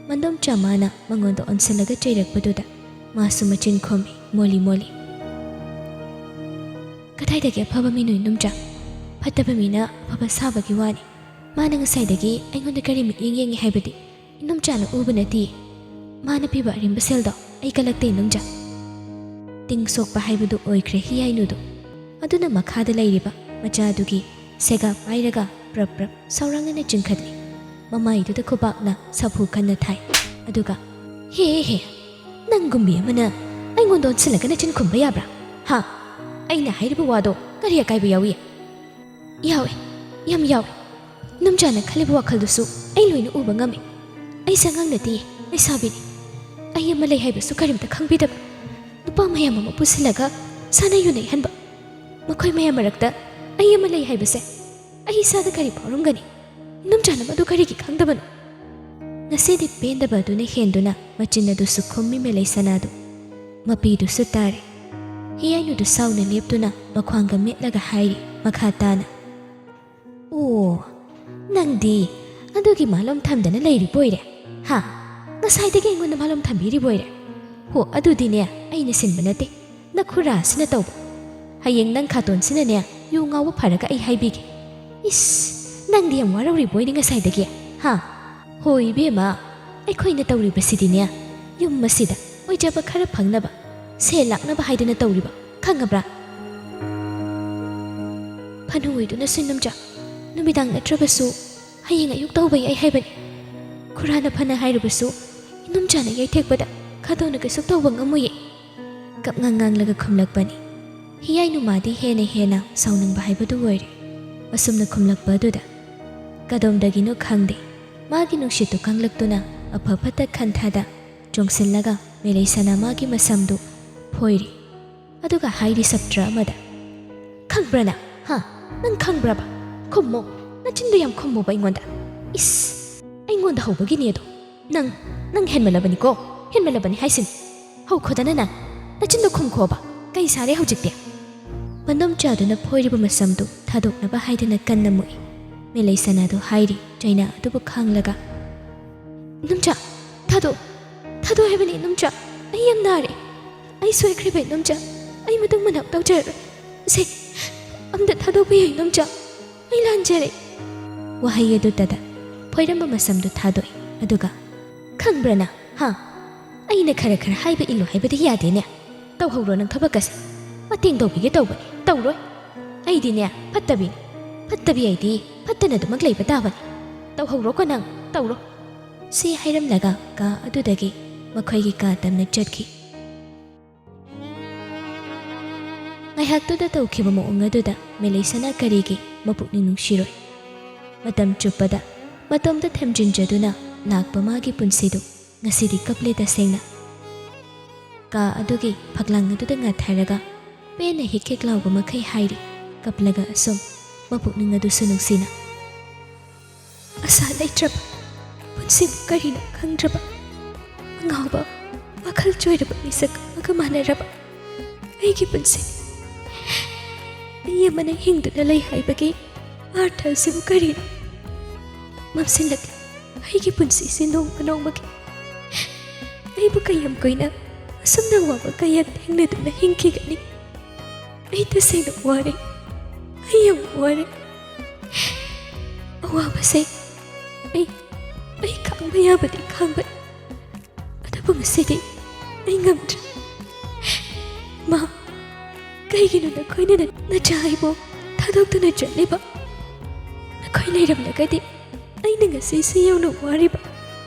ꯃꯟꯗꯣꯝꯆꯥ ꯃꯥꯅ ꯃꯉꯣꯟꯗ ꯑꯣꯟꯁꯤꯜꯂꯒ ꯆꯩꯔꯛꯄꯗꯨꯗ ꯃꯥꯁꯨ ꯃꯆꯤꯟ ꯈꯨꯝꯃꯤ, ꯃꯣꯜꯂꯤ ꯃꯣꯜꯂꯤ꯫ "ꯀꯗꯥꯏꯗꯒꯤ ꯑꯐꯕ ꯃꯤꯅꯣ ꯏꯅꯣꯝꯆꯥ? ꯐꯠꯇꯕ ꯃꯤꯅ ꯑꯐꯕ ꯁꯥꯕꯒꯤ ꯋꯥꯅꯤ꯫ ꯃꯥꯅ ꯉꯁꯥꯏꯗꯒꯤ ꯑꯩꯉꯣꯟꯗ ꯀꯔꯤ ꯃꯤꯠꯌꯦꯡ ꯌꯦꯡꯉꯤ ꯍꯥꯏꯕꯗꯤ ꯏꯅꯣꯝꯆꯥꯅ ꯎꯕ ꯅꯠꯇꯤꯌꯦ꯫ ꯃꯥꯅ ꯄꯤꯕ ꯑꯔꯦꯝꯕ ꯁꯦꯜꯗꯣ ꯑꯩ ꯀꯜꯂꯛꯇꯦ ꯏꯅꯣꯝꯆꯥ"꯫ ꯇꯤꯡ ꯁꯣꯛꯄ ꯍꯥꯏꯕꯗꯨ ꯑꯣꯏꯈ꯭ꯔꯦ ꯍꯤꯌꯥꯏꯅꯨꯗꯨ꯫ ꯑꯗꯨꯅ ꯃꯈꯥꯗ ꯂꯩꯔꯤꯕ ꯃꯆꯥꯗꯨꯒꯤ ꯁꯦꯒꯥ ꯄꯥꯏꯔꯒ ꯄ꯭ꯔꯞ ꯄ꯭ꯔꯞ ꯁꯥꯎꯔꯥꯡꯅꯅ ꯆꯤꯡꯈꯠꯂꯤ꯫ ꯃꯃꯥꯏꯗꯨꯗ ꯈꯨꯕꯥꯛꯅ ꯁꯥꯐꯨ ꯀꯟꯅ ꯊꯥꯏ꯫ ꯑꯗꯨꯒ ꯍꯦ ꯍꯦ, ꯅꯪꯒꯨꯝꯕꯤ ꯑꯃꯅ ꯑꯩꯉꯣꯟꯗ ꯑꯣꯟꯁꯤꯜꯂꯒ ꯅꯆꯤꯟ ꯈꯨꯝꯕ ꯌꯥꯕ꯭ꯔꯥ? ꯍꯥ? ꯑꯩꯅ ꯍꯥꯏꯔꯤꯕ ꯋꯥꯗꯣ ꯀꯔꯤ ꯑꯀꯥꯏꯕ ꯌꯥꯎꯏ? ꯌꯥꯎꯏ, ꯌꯥꯝ ꯌꯥꯎꯏ꯫ ꯏꯅꯝꯆꯥꯅ ꯈꯜꯂꯤꯕ ꯋꯥꯈꯜꯗꯨꯁꯨ ꯑꯩ ꯂꯣꯏꯅ ꯎꯕ ꯉꯝꯃꯤ꯫ ꯑꯩꯁꯦ ꯑꯉꯥꯡ ꯅꯠꯇꯦ, ꯂꯩꯁꯥꯕꯤꯅꯤ꯫ ꯑꯩ ꯑꯃ ꯂꯩ ꯍꯥꯏꯕꯁꯨ ꯀꯔꯤꯝꯇ ꯈꯪꯕꯤꯗꯕ ꯅꯨꯄꯥ ꯃꯌꯥꯝ ꯑꯃ ꯄꯨꯁꯤꯜꯂꯒ ꯁꯥꯟꯅ ꯌꯨꯅꯩꯍꯟꯕ꯫ ꯃꯈꯣꯏ ꯃꯌꯥꯝ ꯃꯔꯛꯇ ꯑꯩ ꯑꯃ ꯂꯩ ꯍꯥꯏꯕꯁꯦ ꯑꯩ ꯏꯁꯥꯗ ꯀꯔꯤ ꯐꯥꯎꯔꯝꯒꯅꯤ? ꯏꯅꯝꯆꯥꯅ ꯃꯗꯨ ꯀꯔꯤꯒꯤ ꯈꯪꯗꯕꯅꯣ? ꯉꯁꯤꯗꯤ ꯄꯦꯟꯗꯕ ꯑꯗꯨꯅ ꯍꯦꯟꯗꯨꯅ ꯃꯆꯤꯟ ꯑꯗꯨꯁꯨ ꯈꯨꯝꯃꯤ ꯃꯦꯂꯩ ꯁꯅꯥꯗꯨ꯫ ꯃꯄꯤꯗꯨꯁꯨ ꯇꯥꯔꯦ꯫ ꯍꯤꯌꯥꯏꯅꯨꯗꯨ ꯁꯥꯎꯅ ꯂꯦꯞꯇꯨꯅ ꯃꯈ꯭ꯋꯥꯡꯒ ꯃꯦꯠꯂꯒ ꯍꯥꯏꯔꯤ ꯃꯈꯥ ꯇꯥꯅ, "ꯑꯣ, ꯅꯪꯗꯤ ꯑꯗꯨꯒꯤ ꯃꯥꯂꯣꯝ ꯊꯝꯗꯅ ꯂꯩꯔꯤꯕꯣꯏꯔꯦ? ꯍꯥ? ꯉꯁꯥꯏꯗꯒꯤ ꯑꯩꯉꯣꯟꯗ ꯃꯥꯂꯣꯝ ꯊꯝꯕꯤꯔꯤꯕꯣꯏꯔꯦ? ꯍꯣ, ꯑꯗꯨꯗꯤꯅꯦ, ꯑꯩꯅ ꯁꯤꯟꯕ ꯅꯠꯇꯦ, ꯅꯈꯨꯔꯥꯁꯤꯅ ꯇꯧꯕ꯫ ꯍꯌꯦꯡ ꯅꯪ ꯈꯥꯇꯣꯟꯁꯤꯅꯅꯦ, ꯌꯨ ꯉꯥꯎꯕ ꯐꯔꯒ ꯑꯩ ꯍꯥꯏꯕꯤꯒꯦ꯫ ꯏꯁ, ꯅꯪꯗꯤ ꯌꯥꯝ ꯋꯥꯔꯧꯔꯤꯕꯣꯏꯅꯦ ꯉꯁꯥꯏꯗꯒꯤ, ꯍꯥ? ꯍꯣꯏ ꯏꯕꯦꯝꯃ, ꯑꯩꯈꯣꯏꯅ ꯇꯧꯔꯤꯕꯁꯤꯗꯤꯅꯦ, ꯌꯨꯝ ꯑꯁꯤꯗ ꯑꯣꯏꯖꯕ ꯈꯔ ꯐꯪꯅꯕ, ꯁꯦꯜ ꯂꯥꯛꯅꯕ ꯍꯥꯏꯗꯨꯅ ꯇꯧꯔꯤꯕ, ꯈꯪꯉꯕ꯭ꯔꯥ? ꯐꯅ ꯑꯣꯏꯗꯨꯅꯁꯨ ꯏꯅꯝꯆꯥ, ꯅꯨꯃꯤꯗꯥꯡ ꯅꯠꯇ꯭ꯔꯕꯁꯨ ꯍꯌꯦꯡ ꯑꯌꯨꯛ ꯇꯧꯕ ꯌꯥꯏ ꯍꯥꯏꯕꯅꯤ꯫ ꯈꯨꯔꯥꯅ ꯐꯅ ꯍꯥꯏꯔꯕꯁꯨ ꯏꯅꯝꯆꯥꯅ ꯌꯩꯊꯦꯛꯄꯗ ꯈꯥꯗꯣꯟꯅ ꯀꯩꯁꯨ ꯇꯧꯕ ꯉꯝꯃꯣꯏꯌꯦ", ꯀꯞꯉꯥꯡ ꯉꯥꯡꯂꯒ ꯈꯨꯝꯂꯛꯄꯅꯤ꯫ ꯍꯤꯌꯥꯏ ꯅꯨꯃꯥꯗꯤ ꯍꯦꯟꯅ ꯍꯦꯟꯅ ꯁꯥꯎꯅꯤꯡꯕ ꯍꯥꯏꯕꯗꯨ ꯑꯣꯏꯔꯦ꯫ ꯑꯁꯨꯝꯅ ꯈꯨꯝꯂꯛꯄ ꯑꯗꯨꯗ ꯀꯗꯣꯝꯗꯒꯤꯅꯣ ꯈꯪꯗꯦ, ꯃꯥꯒꯤ ꯅꯨꯡꯁꯤꯠꯇꯨ ꯀꯪꯂꯛꯇꯨꯅ ꯑꯐ ꯐꯠꯇ ꯈꯟꯊꯗ ꯆꯣꯡꯁꯤꯜꯂꯒ ꯃꯦꯂꯩꯁꯅꯥ ꯃꯥꯒꯤ ꯃꯁꯝꯗꯨ ꯐꯣꯏꯔꯤ꯫ ꯑꯗꯨꯒ ꯍꯥꯏꯔꯤ ꯁꯞꯇ꯭ꯔ ꯑꯃꯗ, "ꯈꯪꯕ꯭ꯔꯥ ꯅꯪ? ꯍꯥ? ꯅꯪ ꯈꯪꯕ꯭ꯔꯕ? ꯈꯨꯝꯃꯣ, ꯅꯆꯤꯟꯗꯣ ꯌꯥꯝ ꯈꯨꯝꯃꯣꯕ ꯑꯩꯉꯣꯟꯗ꯫ ꯏꯁ, ꯑꯩꯉꯣꯟꯗ ꯍꯧꯕꯒꯤꯅꯦ ꯑꯗꯣ꯫ ꯅꯪ, ꯅꯪ ꯍꯦꯟꯃꯜꯂꯕꯅꯤꯀꯣ, ꯍꯦꯟꯃꯜꯂꯕꯅꯤ ꯍꯥꯏꯁꯤꯅꯤ꯫ ꯍꯧꯈꯣꯗꯅ ꯅꯪ, ꯅꯆꯤꯟꯗꯣ ꯈꯨꯝꯈꯣꯕ꯫ ꯀꯩ ꯁꯥꯔꯦ ꯍꯧꯖꯤꯛꯇꯤ?" ꯃꯅꯝ ꯆꯥꯗꯨꯅ ꯐꯣꯏꯔꯤꯕ ꯃꯁꯝꯗꯨ ꯊꯥꯗꯣꯛꯅꯕ ꯍꯥꯏꯗꯨꯅ ꯀꯟꯅ ꯃꯨꯛꯏ꯫ ꯃꯦꯂꯩꯁꯅꯥꯗꯨ ꯍꯥꯏꯔꯤ ꯆꯩꯅꯥ ꯑꯗꯨꯕꯨ ꯈꯥꯡꯂꯒ, "ꯏꯅꯝꯆꯥ, ꯊꯥꯗꯣꯛ, ꯊꯥꯗꯣꯛ ꯍꯥꯏꯕꯅꯤ ꯏꯅꯝꯆꯥ, ꯑꯩ ꯌꯥꯝ ꯅꯥꯔꯦ꯫ ꯑꯩ ꯁꯣꯏꯈ꯭ꯔꯦꯕ ꯏꯅꯝꯆꯥ, ꯑꯩ ꯃꯇꯨꯡ ꯃꯅꯥꯎ ꯇꯧꯖꯔꯔꯣꯏ꯫ ꯁꯦ, ꯑꯝꯇ ꯊꯥꯗꯣꯛꯄꯤꯌꯨ ꯏꯅꯝꯆꯥ, ꯑꯩ ꯂꯥꯟꯖꯔꯦ꯫" ꯋꯥꯍꯩ ꯑꯗꯨꯇꯗ ꯐꯣꯏꯔꯝꯕ ꯃꯁꯝꯗꯨ ꯊꯥꯗꯣꯛꯏ꯫ ꯑꯗꯨꯒ, "ꯈꯪꯕ꯭ꯔꯥ ꯅꯪ? ꯍꯥ? ꯑꯩꯅ ꯈꯔ ꯈꯔ ꯍꯥꯏꯕ ꯏꯜꯂꯨ ꯍꯥꯏꯕꯗꯤ ꯌꯥꯗꯦꯅꯦ꯫ ꯇꯧꯍꯧꯔꯣ ꯅꯪ ꯊꯕꯛ ꯑꯁꯦ꯫ ꯃꯇꯦꯡ ꯇꯧꯕꯤꯒꯦ ꯇꯧꯕꯅꯤ, ꯇꯧꯔꯣꯏ꯫ ꯑꯩꯗꯤꯅꯦ ꯐꯠꯇꯕꯤꯅꯤ꯫ ꯐꯠꯇꯕꯤ ꯑꯩꯗꯤ ꯐꯠꯇꯅ ꯑꯗꯨꯃꯛ ꯂꯩꯕ ꯇꯥꯕꯅꯤ꯫ ꯇꯧꯍꯧꯔꯣꯀꯣ ꯅꯪ, ꯇꯧꯔꯣ꯫" ꯁꯤ ꯍꯥꯏꯔꯝꯂꯒ ꯀꯥ ꯑꯗꯨꯗꯒꯤ ꯃꯈꯣꯏꯒꯤ ꯀꯥ ꯇꯝꯅ ꯆꯠꯈꯤ꯫ ꯉꯥꯏꯍꯥꯛꯇꯨꯗ ꯇꯧꯈꯤꯕ ꯃꯑꯣꯡ ꯑꯗꯨꯗ ꯃꯦꯂꯩꯁꯅꯥ ꯀꯔꯤꯒꯤ ꯃꯄꯨꯛꯅꯤꯡ ꯅꯨꯡꯁꯤꯔꯣꯏ? ꯃꯇꯝ ꯆꯨꯞꯄꯗ ꯃꯇꯣꯝꯇ ꯊꯦꯝꯖꯤꯟꯖꯗꯨꯅ ꯂꯥꯛꯄ ꯃꯥꯒꯤ ꯄꯨꯟꯁꯤꯗꯨ ꯉꯁꯤꯗꯤ ꯀꯞꯂꯦ ꯇꯁꯦꯡꯅ꯫ ꯀꯥ ꯑꯗꯨꯒꯤ ꯐꯛꯂꯥꯡ ꯑꯗꯨꯗ ꯉꯥꯊꯔꯒ ꯄꯦꯟꯅ ꯍꯤꯛ ꯍꯤꯛ ꯂꯥꯎꯕ ꯃꯈꯩ ꯍꯥꯏꯔꯤ, ꯀꯞꯂꯒ ꯑꯁꯨꯝ ꯃꯄꯨꯛꯅꯤꯡ ꯑꯗꯨꯁꯨ ꯅꯨꯡꯁꯤꯅ꯫ ꯑꯁꯥ ꯂꯩꯇ꯭ꯔꯕ ꯄꯨꯟꯁꯤꯕꯨ ꯀꯔꯤꯅꯣ ꯈꯪꯗ꯭ꯔꯕ, ꯑꯉꯥꯎꯕ ꯋꯥꯈꯜ ꯆꯣꯏꯔꯕ ꯃꯤꯁꯛ ꯑꯃꯒ ꯃꯥꯟꯅꯔꯕ ꯑꯩꯒꯤ ꯄꯨꯟꯁꯤ꯫ ꯃꯤ ꯑꯃꯅ ꯍꯤꯡꯗꯨꯅ ꯂꯩ ꯍꯥꯏꯕꯒꯤ ꯑꯥꯔꯊ ꯑꯁꯤꯕꯨ ꯀꯔꯤꯅꯣ? ꯃꯝꯁꯤꯜꯂꯛꯂꯦ ꯑꯩꯒꯤ ꯄꯨꯟꯁꯤꯁꯤ ꯅꯣꯡꯃ ꯅꯣꯡꯃꯒꯤ꯫ ꯑꯩꯕꯨ ꯀꯌꯥꯝ ꯀꯨꯏꯅ ꯑꯁꯨꯝꯅ ꯑꯋꯥꯕ ꯀꯌꯥ ꯊꯦꯡꯅꯗꯨꯅ ꯍꯤꯡꯈꯤꯒꯅꯤ? ꯑꯩ ꯇꯁꯦꯡꯅ ꯋꯥꯔꯦ꯫ ꯑꯩ ꯌꯥꯝ ꯋꯥꯔꯦ꯫ ꯑꯋꯥꯕꯁꯦ ꯑꯩ, ꯑꯩ ꯈꯥꯡꯕ ꯌꯥꯕꯗꯤ ꯈꯥꯡꯕꯅꯤ, ꯑꯗꯨꯕꯨ ꯉꯁꯤꯗꯤ ꯑꯩ ꯉꯝꯗ꯭ꯔꯦ꯫ ꯃꯥ, ꯀꯩꯒꯤꯅꯣ ꯅꯈꯣꯏꯅ ꯅ-, ꯅꯆꯥ ꯑꯩꯕꯨ ꯊꯥꯗꯣꯛꯇꯨꯅ ꯆꯠꯂꯤꯕ? ꯅꯈꯣꯏ ꯂꯩꯔꯝꯂꯒꯗꯤ ꯑꯩꯅ ꯉꯁꯤ ꯁꯤ ꯌꯧꯅ ꯋꯥꯔꯤꯕ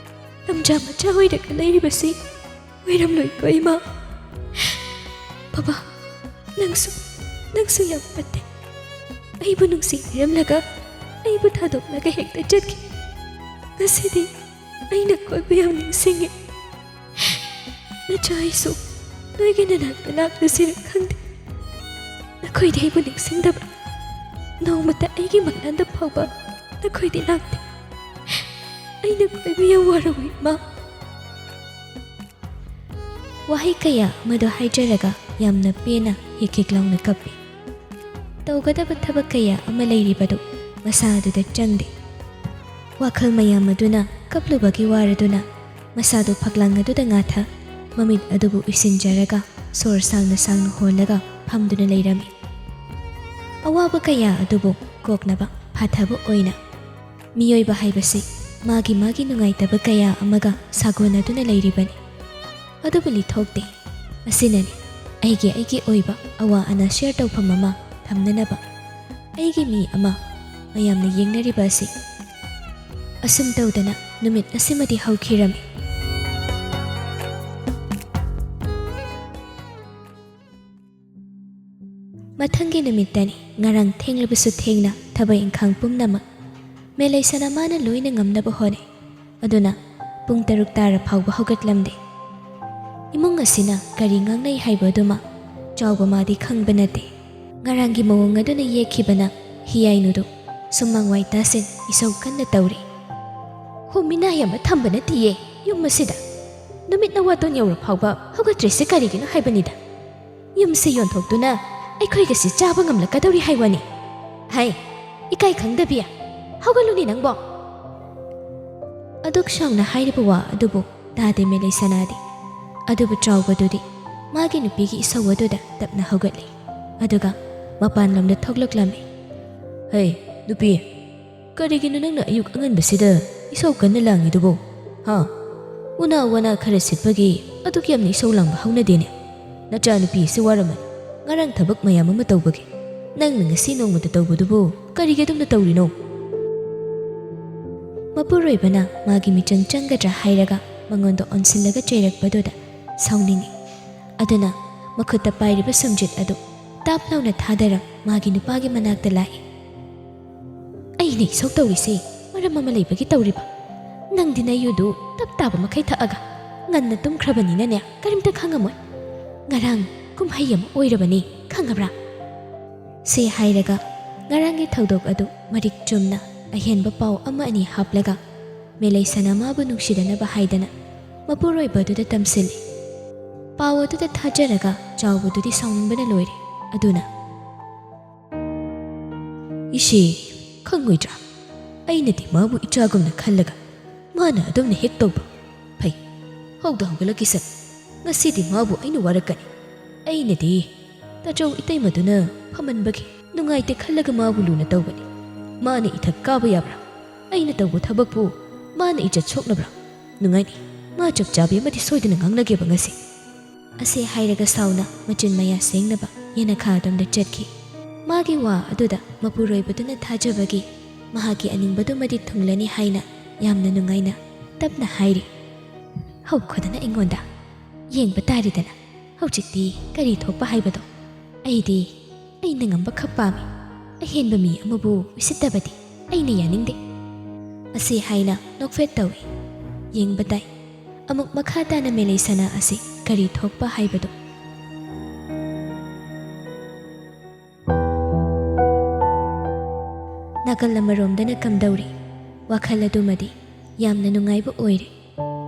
ꯂꯝꯖꯥ ꯃꯆꯥ ꯑꯣꯏꯔꯒ ꯂꯩꯔꯤꯕꯁꯤ ꯑꯣꯏꯔꯝꯂꯣꯏꯀꯣ, ꯏꯃꯥ? ꯕꯕꯥ, ꯅꯪꯁꯨ, ꯅꯪꯁꯨ ꯌꯥꯝ ꯐꯠꯇꯦ꯫ ꯑꯩꯕꯨ ꯅꯨꯡꯁꯤꯕꯤꯔꯝꯂꯒ ꯑꯩꯕꯨ ꯊꯥꯗꯣꯛꯂꯒ ꯍꯦꯛꯇ ꯆꯠꯈꯤ꯫ ꯉꯁꯤꯗꯤ ꯑꯩ ꯅꯈꯣꯏꯕꯨ ꯌꯥꯝ ꯅꯤꯡꯁꯤꯡꯉꯤ꯫ ꯅꯆꯥ ꯑꯩꯁꯨ ꯅꯣꯏꯒꯤ ꯅꯅꯥꯛꯇ ꯂꯥꯛꯂꯁꯤꯔ ꯈꯪꯗꯦ꯫ ꯅꯈꯣꯏꯗꯤ ꯑꯩꯕꯨ ꯅꯤꯡꯁꯤꯡꯗꯕ꯭ꯔꯥ? ꯅꯣꯡꯃꯇ ꯑꯩꯒꯤ ꯃꯪꯂꯥꯟꯗ ꯐꯥꯎꯕ ꯅꯈꯣꯏꯗꯤ ꯂꯥꯛꯇꯦ꯫ ꯑꯩ ꯅꯈꯣꯏꯕꯨ ꯌꯥꯝ ꯋꯥꯔꯧꯏ, ꯏꯃꯥ꯫ ꯋꯥꯍꯩ ꯀꯌꯥ ꯑꯃꯗꯣ ꯍꯥꯏꯖꯔꯒ ꯌꯥꯝꯅ ꯄꯦꯟꯅ ꯍꯤꯛ ꯍꯤꯛ ꯂꯥꯎꯅ ꯀꯞꯄꯤ꯫ ꯇꯧꯒꯗꯕ ꯊꯕꯛ ꯀꯌꯥ ꯑꯃ ꯂꯩꯔꯤꯕꯗꯨ ꯃꯁꯥ ꯑꯗꯨꯗ ꯆꯪꯗꯦ꯫ ꯋꯥꯈꯜ ꯃꯌꯥꯝ ꯑꯗꯨꯅ ꯀꯞꯂꯨꯕꯒꯤ ꯋꯥꯔꯗꯨꯅ ꯃꯁꯥꯗꯨ ꯐꯛꯂꯥꯡ ꯑꯗꯨꯗ ꯉꯥꯊ, ꯃꯃꯤꯠ ꯑꯗꯨꯕꯨ ꯎꯏꯁꯤꯟꯖꯔꯒ ꯁꯣꯔ ꯁꯥꯡꯅ ꯁꯥꯡꯅ ꯍꯣꯜꯂꯒ ꯐꯝꯗꯨꯅ ꯂꯩꯔꯝꯃꯤ꯫ ꯑꯋꯥꯕ ꯀꯌꯥ ꯑꯗꯨꯕꯨ ꯀꯣꯛꯅꯕ ꯐꯥꯊꯕ ꯑꯣꯏꯅ ꯃꯤꯑꯣꯏꯕ ꯍꯥꯏꯕꯁꯤ ꯃꯥꯒꯤ ꯃꯥꯒꯤ ꯅꯨꯡꯉꯥꯏꯇꯕ ꯀꯌꯥ ꯑꯃꯒ ꯁꯥꯒꯣꯟꯅꯗꯨꯅ ꯂꯩꯔꯤꯕꯅꯤ꯫ ꯑꯗꯨꯕꯨ ꯂꯤꯊꯣꯛꯇꯦ꯫ ꯑꯁꯤꯅꯅꯤ ꯑꯩꯒꯤ ꯑꯩꯒꯤ ꯑꯣꯏꯕ ꯑꯋꯥ ꯑꯅꯥ ꯁꯤꯌꯔ ꯇꯧꯐꯝ ꯑꯃ ꯊꯝꯅꯅꯕ ꯑꯩꯒꯤ ꯃꯤ ꯑꯃ ꯃꯌꯥꯝꯅ ꯌꯦꯡꯅꯔꯤꯕ ꯑꯁꯤ꯫ ꯑꯁꯨꯝ ꯇꯧꯗꯅ ꯅꯨꯃꯤꯠ ꯑꯁꯤꯃꯗꯤ ꯍꯧꯈꯤꯔꯝꯃꯤ꯫ ꯃꯊꯪꯒꯤ ꯅꯨꯃꯤꯠꯇꯅꯤ꯫ ꯉꯔꯥꯡ ꯊꯦꯡꯂꯕꯁꯨ ꯊꯦꯡꯅ ꯊꯕꯛ ꯏꯪꯈꯥꯡ ꯄꯨꯝꯅꯃꯛ ꯃꯦꯂꯩꯁꯅꯥ ꯃꯥꯅ ꯂꯣꯏꯅ ꯉꯝꯅꯕ ꯍꯣꯠꯅꯩ꯫ ꯑꯗꯨꯅ ꯄꯨꯡ ꯇꯔꯨꯛ ꯇꯥꯔ ꯐꯥꯎꯕ ꯍꯧꯒꯠꯂꯝꯗꯦ꯫ ꯏꯃꯨꯡ ꯑꯁꯤꯅ ꯀꯔꯤ ꯉꯥꯡꯅꯩ ꯍꯥꯏꯕ ꯑꯗꯨꯃ ꯆꯥꯎꯕ ꯃꯥꯗꯤ ꯈꯪꯕ ꯅꯠꯇꯦ꯫ ꯉꯔꯥꯡꯒꯤ ꯃꯑꯣꯡ ꯑꯗꯨꯅ ꯌꯦꯛꯈꯤꯕꯅ ꯍꯤꯌꯥꯏꯅꯨꯗꯨ ꯁꯨꯝ ꯃꯥꯡꯋꯥꯏ ꯇꯥꯁꯤꯟ ꯏꯁꯧ ꯀꯟꯅ ꯇꯧꯔꯤ꯫ "ꯍꯣ, ꯃꯤꯅꯥꯏ ꯑꯃ ꯊꯝꯕ ꯅꯠꯇꯤꯌꯦ ꯌꯨꯝ ꯑꯁꯤꯗ꯫ ꯅꯨꯃꯤꯠꯅ ꯋꯥꯇꯣꯟ ꯌꯧꯔ ꯐꯥꯎꯕ ꯍꯧꯒꯠꯇ꯭ꯔꯤꯁꯦ ꯀꯔꯤꯒꯤꯅꯣ ꯍꯥꯏꯕꯅꯤꯗ꯫ ꯌꯨꯝꯁꯤ ꯌꯣꯟꯊꯣꯛꯇꯨꯅ ꯑꯩꯈꯣꯏꯒꯁꯤ ꯆꯥꯕ ꯉꯝꯂꯛꯀꯗꯧꯔꯤ ꯍꯥꯏ ꯋꯥꯅꯤ꯫ ꯍꯩ, ꯏꯀꯥꯏ ꯈꯪꯗꯕꯤ, ꯍꯧꯒꯠꯂꯨꯅꯦ ꯅꯪꯕꯣ!" ꯑꯗꯨꯛ ꯁꯥꯡꯅ ꯍꯥꯏꯔꯤꯕ ꯋꯥ ꯑꯗꯨꯕꯨ ꯇꯥꯗꯦ ꯃꯦꯂꯩꯁꯅꯥꯗꯤ꯫ ꯑꯗꯨꯕꯨ ꯆꯥꯎꯕꯗꯨꯗꯤ ꯃꯥꯒꯤ ꯅꯨꯄꯤꯒꯤ ꯏꯁꯧ ꯑꯗꯨꯗ ꯇꯞꯅ ꯍꯧꯒꯠꯂꯤ꯫ ꯑꯗꯨꯒ ꯃꯄꯥꯟꯂꯣꯝꯗ ꯊꯣꯛꯂꯛꯂꯝꯃꯤ꯫ "ꯍꯩ, ꯅꯨꯄꯤ, ꯀꯔꯤꯒꯤꯅꯣ ꯅꯪꯅ ꯑꯌꯨꯛ ꯑꯉꯟꯕꯁꯤꯗ ꯏꯁꯧ ꯀꯟꯅ ꯂꯥꯡꯉꯤꯗꯨꯕꯨ? ꯍꯥ? ꯎꯅꯥ ꯋꯥꯅꯥ ꯈꯔ ꯁꯤꯠꯄꯒꯤ ꯑꯗꯨꯛ ꯌꯥꯝꯅ ꯏꯁꯧ ꯂꯥꯡꯕ ꯍꯧꯅꯗꯦꯅꯦ꯫ ꯅꯆꯥꯅꯨꯄꯤ ꯑꯁꯤ ꯋꯥꯔꯝꯃꯅꯤ꯫ ꯉꯔꯥꯡ ꯊꯕꯛ ꯃꯌꯥꯝ ꯑꯃ ꯇꯧꯕꯒꯤ꯫ ꯅꯪꯅ ꯉꯁꯤ ꯅꯣꯡꯃꯇ ꯇꯧꯕꯗꯨꯕꯨ ꯀꯔꯤꯒꯤ ꯑꯗꯨꯝꯅ ꯇꯧꯔꯤꯅꯣ?" ꯃꯄꯨꯔꯣꯏꯕꯅ ꯃꯥꯒꯤ ꯃꯤꯆꯪ ꯆꯪꯒꯗ꯭ꯔꯥ ꯍꯥꯏꯔꯒ ꯃꯉꯣꯟꯗ ꯑꯣꯟꯁꯤꯜꯂꯒ ꯆꯩꯔꯛꯄꯗꯨꯗ ꯁꯥꯎꯅꯤꯡꯉꯤ꯫ ꯑꯗꯨꯅ ꯃꯈꯨꯠꯇ ꯄꯥꯏꯔꯤꯕ ꯁꯨꯝꯖꯤꯠ ꯑꯗꯨ ꯇꯥꯞ ꯂꯥꯎꯅ ꯊꯥꯗꯔ ꯃꯥꯒꯤ ꯅꯨꯄꯥꯒꯤ ꯃꯅꯥꯛꯇ ꯂꯥꯛꯏ꯫ "ꯑꯩꯅ ꯏꯁꯧ ꯇꯧꯔꯤꯁꯦ ꯃꯔꯝ ꯑꯃ ꯂꯩꯕꯒꯤ ꯇꯧꯔꯤꯕ꯫ ꯅꯪꯗꯤ ꯅꯌꯨꯗꯨ ꯇꯞ ꯇꯥꯕ ꯃꯈꯩ ꯊꯛꯑꯒ ꯉꯟꯅ ꯇꯨꯝꯈ꯭ꯔꯕꯅꯤꯅꯅꯦ ꯀꯔꯤꯝꯇ ꯈꯪꯉꯝꯃꯣꯏ꯫ ꯉꯔꯥꯡ ꯀꯨꯝꯍꯩ ꯑꯃ ꯑꯣꯏꯔꯕꯅꯤ, ꯈꯪꯉꯕ꯭ꯔꯥ?" ꯁꯤ ꯍꯥꯏꯔꯒ ꯉꯔꯥꯡꯒꯤ ꯊꯧꯗꯣꯛ ꯑꯗꯨ ꯃꯔꯤꯛ ꯆꯨꯝꯅ ꯑꯍꯦꯟꯕ ꯄꯥꯎ ꯑꯃ ꯑꯅꯤ ꯍꯥꯞꯂꯒ ꯃꯦꯂꯩꯁꯅꯥ ꯃꯥꯕꯨ ꯅꯨꯡꯁꯤꯗꯅꯕ ꯍꯥꯏꯗꯅ ꯃꯄꯨꯔꯣꯏꯕꯗꯨꯗ ꯇꯝꯁꯤꯜꯂꯤ꯫ ꯄꯥꯎ ꯑꯗꯨꯗ ꯊꯥꯖꯔꯒ ꯆꯥꯎꯕꯗꯨꯗꯤ ꯁꯥꯎꯅꯤꯡꯕꯅ ꯂꯣꯏꯔꯦ꯫ ꯑꯗꯨꯅ, "ꯏꯁꯦ, ꯈꯪꯉꯣꯏꯗ꯭ꯔꯥ? ꯑꯩꯅꯗꯤ ꯃꯥꯕꯨ ꯏꯆꯥꯒꯨꯝꯅ ꯈꯜꯂꯒ ꯃꯥꯅ ꯑꯗꯨꯝꯅ ꯍꯦꯛ ꯇꯧꯕ꯫ ꯐꯩ, ꯍꯧꯗ ꯍꯧꯒꯠꯂꯛꯈꯤꯁꯅꯨ꯫ ꯉꯁꯤꯗꯤ ꯃꯥꯕꯨ ꯑꯩꯅ ꯋꯥꯔꯛꯀꯅꯤ꯫ ꯑꯩꯅꯗꯤ ꯇꯥꯆꯧ ꯏꯇꯩꯃꯗꯨꯅ ꯐꯃꯟꯕꯒꯤ ꯅꯨꯡꯉꯥꯏꯇꯦ ꯈꯜꯂꯒ ꯃꯥꯕꯨ ꯂꯨꯅ ꯇꯧꯕꯅꯤ꯫ ꯃꯥꯅ ꯏꯊꯛ ꯀꯥꯕ ꯌꯥꯕ꯭ꯔꯥ? ꯑꯩꯅ ꯇꯧꯕ ꯊꯕꯛꯄꯨ ꯃꯥꯅ ꯏꯖꯠ ꯁꯣꯛꯅꯕ꯭ꯔꯥ? ꯅꯨꯡꯉꯥꯏꯅꯤ, ꯃꯥ ꯆꯞ ꯆꯥꯕꯤ ꯑꯃꯗꯤ ꯁꯣꯏꯗꯅ ꯉꯥꯡꯂꯒꯦꯕ ꯉꯁꯤ꯫" ꯑꯁꯤ ꯍꯥꯏꯔꯒ ꯁꯥꯎꯅ ꯃꯆꯤꯟ ꯃꯌꯥ ꯁꯦꯡꯅꯕ ꯌꯦꯅꯈꯥ ꯑꯗꯣꯝꯗ ꯆꯠꯈꯤ꯫ ꯃꯥꯒꯤ ꯋꯥ ꯑꯗꯨꯗ ꯃꯄꯨꯔꯣꯏꯕꯗꯨꯅ ꯊꯥꯖꯕꯒꯤ ꯃꯍꯥꯛꯀꯤ ꯑꯅꯤꯡꯕꯗꯨꯃꯗꯤ ꯊꯨꯡꯂꯅꯤ ꯍꯥꯏꯅ ꯌꯥꯝꯅ ꯅꯨꯡꯉꯥꯏꯅ ꯇꯞꯅ ꯍꯥꯏꯔꯤ꯫ "ꯍꯧꯈꯣꯗꯅ ꯑꯩꯉꯣꯟꯗ꯫ ꯌꯦꯡꯕ ꯇꯥꯔꯦꯗꯅ ꯍꯧꯖꯤꯛꯇꯤ ꯀꯔꯤ ꯊꯣꯛꯄ ꯍꯥꯏꯕꯗꯣ꯫ ꯑꯩꯗꯤ ꯑꯩꯅ ꯉꯝꯕ ꯈꯛ ꯄꯥꯝꯃꯤ꯫ ꯑꯍꯦꯟꯕ ꯃꯤ ꯑꯃꯕꯨ ꯎꯁꯤꯠꯇꯕꯗꯤ ꯑꯩꯅ ꯌꯥꯅꯤꯡꯗꯦ꯫ ꯑꯁꯤ ꯍꯥꯏꯅ ꯅꯣꯛꯐꯦꯠ ꯇꯧꯏ꯫ ꯌꯦꯡꯕ ꯇꯥꯏ꯫ ꯑꯃꯨꯛ ꯃꯈꯥ ꯇꯥꯅ ꯃꯦꯂꯩꯁꯅꯥ ꯑꯁꯤ ꯀꯔꯤ ꯊꯣꯛꯄ ꯍꯥꯏꯕꯗꯨ꯫ ꯅꯥꯀꯜ ꯑꯃꯔꯣꯝꯗꯅ ꯀꯝꯗꯧꯔꯤ? ꯋꯥꯈꯜ ꯑꯗꯨꯃꯗꯤ ꯌꯥꯝꯅ ꯅꯨꯡꯉꯥꯏꯕ ꯑꯣꯏꯔꯦ꯫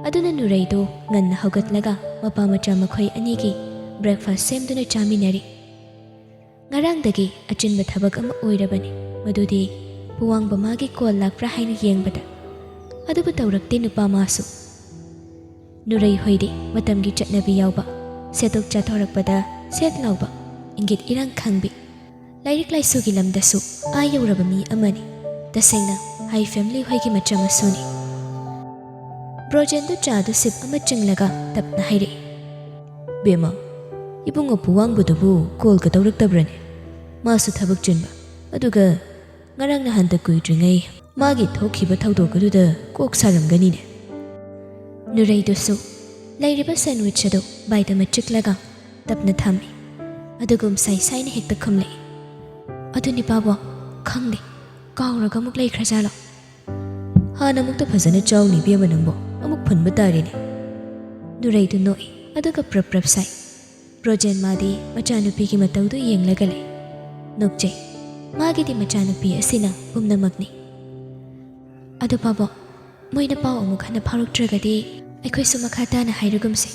ꯑꯗꯨꯅ ꯅꯨꯔꯩꯗꯨ ꯉꯟꯅ ꯍꯧꯒꯠꯂꯒ ꯃꯄꯥ ꯃꯆꯥ ꯃꯈꯣꯏ ꯑꯅꯤꯒꯤ breakfast ꯁꯦꯝꯗꯨꯅ ꯆꯥꯃꯤꯟꯅꯔꯤ꯫ ꯉꯔꯥꯡꯗꯒꯤ ꯑꯆꯤꯟꯕ ꯊꯕꯛ ꯑꯃ ꯑꯣꯏꯔꯕꯅꯤ, ꯃꯗꯨꯗꯤ ꯄꯨꯋꯥꯡꯕ ꯃꯥꯒꯤ call ꯂꯥꯛꯄ꯭ꯔꯥ ꯍꯥꯏꯅ ꯌꯦꯡꯕꯗ꯫ ꯑꯗꯨꯕꯨ ꯇꯧꯔꯛꯇꯦ ꯅꯨꯄꯥ ꯃꯥꯁꯨ꯫ ꯅꯨꯔꯩ ꯍꯣꯏꯗꯤ ꯃꯇꯝꯒꯤ ꯆꯠꯅꯕꯤ ꯌꯥꯎꯕ, ꯁꯦꯠꯇꯣꯛ ꯆꯥꯊꯣꯔꯛꯄꯗ ꯁꯦꯠ ꯂꯥꯎꯕ, ꯏꯪꯒꯤꯠ ꯏꯔꯥꯡ ꯈꯪꯕꯤ, ꯂꯥꯏꯔꯤꯛ ꯂꯥꯏꯁꯨꯒꯤ ꯂꯝꯗꯁꯨ ꯑꯥ ꯌꯧꯔꯕ ꯃꯤ ꯑꯃꯅꯤ꯫ ꯇꯁꯦꯡꯅ high family ꯍꯣꯏꯒꯤ ꯃꯆꯥ ꯃꯁꯨꯅꯤ꯫ ꯕ꯭ꯔꯣꯖꯦꯟꯗꯨ ꯆꯥꯗꯨ sip ꯑꯃ ꯆꯤꯡꯂꯒ ꯇꯞꯅ ꯍꯥꯏꯔꯛꯏ꯫ "ꯕꯦꯝꯃ, ꯏꯕꯨꯡꯉꯣ ꯄꯨꯋꯥꯡꯕꯗꯨꯕꯨ callꯒ ꯇꯧꯔꯛꯇꯕ꯭ꯔꯅꯦ? ꯃꯥꯁꯨ ꯊꯕꯛ ꯆꯤꯟꯕ, ꯑꯗꯨꯒ ꯉꯔꯥꯡ ꯅꯍꯥꯟꯗ ꯀꯨꯏꯗ꯭ꯔꯤꯉꯩ ꯃꯥꯒꯤ ꯊꯣꯛꯈꯤꯕ ꯊꯧꯗꯣꯛ ꯑꯗꯨꯗ ꯀꯣꯛ ꯁꯥꯔꯝꯒꯅꯤꯅꯦ?" ꯅꯨꯔꯩꯗꯨꯁꯨ ꯂꯩꯔꯤꯕ sandwich ꯑꯗꯨ bite ꯑꯃ ꯆꯤꯛꯂꯒ ꯇꯞꯅ ꯊꯝꯃꯤ꯫ ꯑꯗꯨꯒꯨꯝ ꯁꯥꯏ ꯁꯥꯏꯅ ꯍꯦꯛꯇ ꯈꯨꯝꯂꯛꯏ꯫ "ꯑꯗꯨꯅꯤ ꯄꯥꯕꯣ, ꯈꯪꯗꯦ, ꯀꯥꯎꯔꯒ ꯑꯃꯨꯛ ꯂꯩꯈ꯭ꯔꯖꯥꯠꯂꯣ?" "ꯍꯥꯟꯅ ꯑꯃꯨꯛꯇ ꯐꯖꯅ ꯆꯥꯎꯅꯤ ꯏꯕꯦꯝꯃ ꯅꯪꯕꯣ, ꯑꯃꯨꯛ ꯐꯨꯟꯕ ꯇꯥꯔꯦꯅꯦ꯫" ꯅꯨꯔꯩꯗꯨ ꯅꯣꯛꯏ, ꯑꯗꯨꯒ ꯄ꯭ꯔꯞ ꯄ꯭ꯔꯞ ꯁꯥꯏ꯫ ꯕ꯭ꯔꯣꯖꯦꯟ ꯃꯥꯗꯤ ꯃꯆꯥꯅꯨꯄꯤꯒꯤ ꯃꯇꯧꯗꯨ ꯌꯦꯡꯂꯒ ꯂꯩ꯫ ꯅꯣꯛꯆꯩ꯫ ꯃꯥꯒꯤꯗꯤ ꯃꯆꯥꯅꯨꯄꯤ ꯑꯁꯤꯅ ꯄꯨꯝꯅꯃꯛꯅꯤ꯫ "ꯑꯗꯨ ꯄꯥꯕꯣ, ꯃꯣꯏꯅ ꯄꯥꯎ ꯑꯃꯨꯛ ꯍꯟꯅ ꯐꯥꯎꯔꯛꯇ꯭ꯔꯒꯗꯤ ꯑꯩꯈꯣꯏꯁꯨ ꯃꯈꯥ ꯇꯥꯅ ꯍꯥꯏꯔꯒꯨꯝꯁꯦ꯫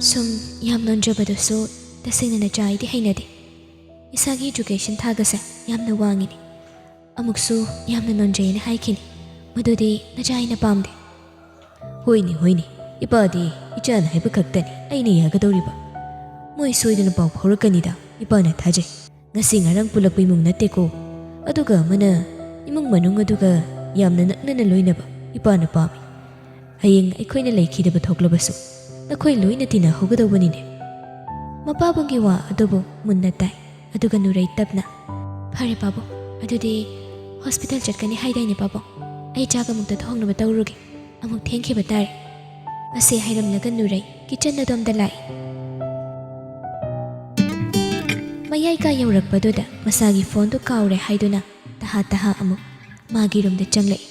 ꯁꯨꯝ ꯌꯥꯝ ꯅꯣꯟꯖꯕꯗꯨꯁꯨ ꯇꯁꯦꯡꯅ ꯅꯆꯥ ꯑꯩꯗꯤ ꯍꯩꯅꯗꯦ꯫ ꯏꯁꯥꯒꯤ education ꯊꯥꯒꯁꯦ ꯌꯥꯝꯅ ꯋꯥꯡꯉꯤꯅꯤ꯫ ꯑꯃꯨꯛꯁꯨ ꯌꯥꯝꯅ ꯅꯣꯟꯖꯩꯅ ꯍꯥꯏꯈꯤꯅꯤ꯫ ꯃꯗꯨꯗꯤ ꯅꯆꯥ ꯑꯩꯅ ꯄꯥꯝꯗꯦ꯫" "ꯍꯣꯏꯅꯦ, ꯍꯣꯏꯅꯦ, ꯏꯄꯥꯗꯤ ꯏꯆꯥꯅ ꯍꯥꯏꯕ ꯈꯛꯇꯅꯤ ꯑꯩꯅ ꯌꯥꯒꯗꯧꯔꯤꯕ꯫ ꯃꯣꯏ ꯁꯣꯏꯗꯅ ꯄꯥꯎ ꯐꯥꯎꯔꯛꯀꯅꯤꯗ, ꯏꯄꯥꯅ ꯊꯥꯖꯩ꯫ ꯉꯁꯤ ꯉꯔꯥꯡ ꯄꯨꯜꯂꯛꯄ ꯏꯃꯨꯡ ꯅꯠꯇꯦꯀꯣ꯫ ꯑꯗꯨꯒ ꯑꯃꯅ, ꯏꯃꯨꯡ ꯃꯅꯨꯡ ꯑꯗꯨꯒ ꯌꯥꯝꯅ ꯅꯛꯅꯅ ꯂꯣꯏꯅꯕ ꯏꯄꯥꯅ ꯄꯥꯝꯃꯤ꯫ ꯍꯌꯦꯡ ꯑꯩꯈꯣꯏꯅ ꯂꯩꯈꯤꯗꯕ ꯊꯣꯛꯂꯕꯁꯨ ꯅꯈꯣꯏ ꯂꯣꯏꯅ ꯇꯤꯟꯅꯍꯧꯒꯗꯧꯕꯅꯤꯅꯦ꯫" ꯃꯄꯥꯕꯨꯡꯒꯤ ꯋꯥ ꯑꯗꯨꯕꯨ ꯃꯨꯟꯅ ꯇꯥꯏ꯫ ꯑꯗꯨꯒ ꯅꯨꯔꯩ ꯇꯞꯅ, "ꯐꯔꯦ ꯄꯥꯕꯨꯡ, ꯑꯗꯨꯗꯤ hospital ꯆꯠꯀꯅꯤ ꯍꯥꯏꯗꯥꯏꯅꯦ ꯄꯥꯕꯨꯡ? ꯑꯩ ꯆꯥꯛ ꯑꯃꯨꯛꯇ ꯊꯣꯡꯅꯕ ꯇꯧꯔꯨꯒꯦ, ꯑꯃꯨꯛ ꯊꯦꯡꯈꯤꯕ ꯇꯥꯔꯦ꯫" ꯑꯁꯤ ꯍꯥꯏꯔꯝꯂꯒ ꯅꯨꯔꯩ kitchen ꯑꯗꯣꯝꯗ ꯂꯥꯛꯏ꯫ ꯃꯌꯥꯏ ꯀꯥ ꯌꯧꯔꯛꯄꯗꯨꯗ ꯃꯁꯥꯒꯤ ꯐꯣꯟꯗꯨ ꯀꯥꯎꯔꯦ ꯍꯥꯏꯗꯨꯅ ꯇꯍꯥ ꯇꯍꯥ ꯑꯃꯨꯛ ꯃꯥꯒꯤ ꯔꯨꯝꯗ ꯆꯪꯂꯛꯏ꯫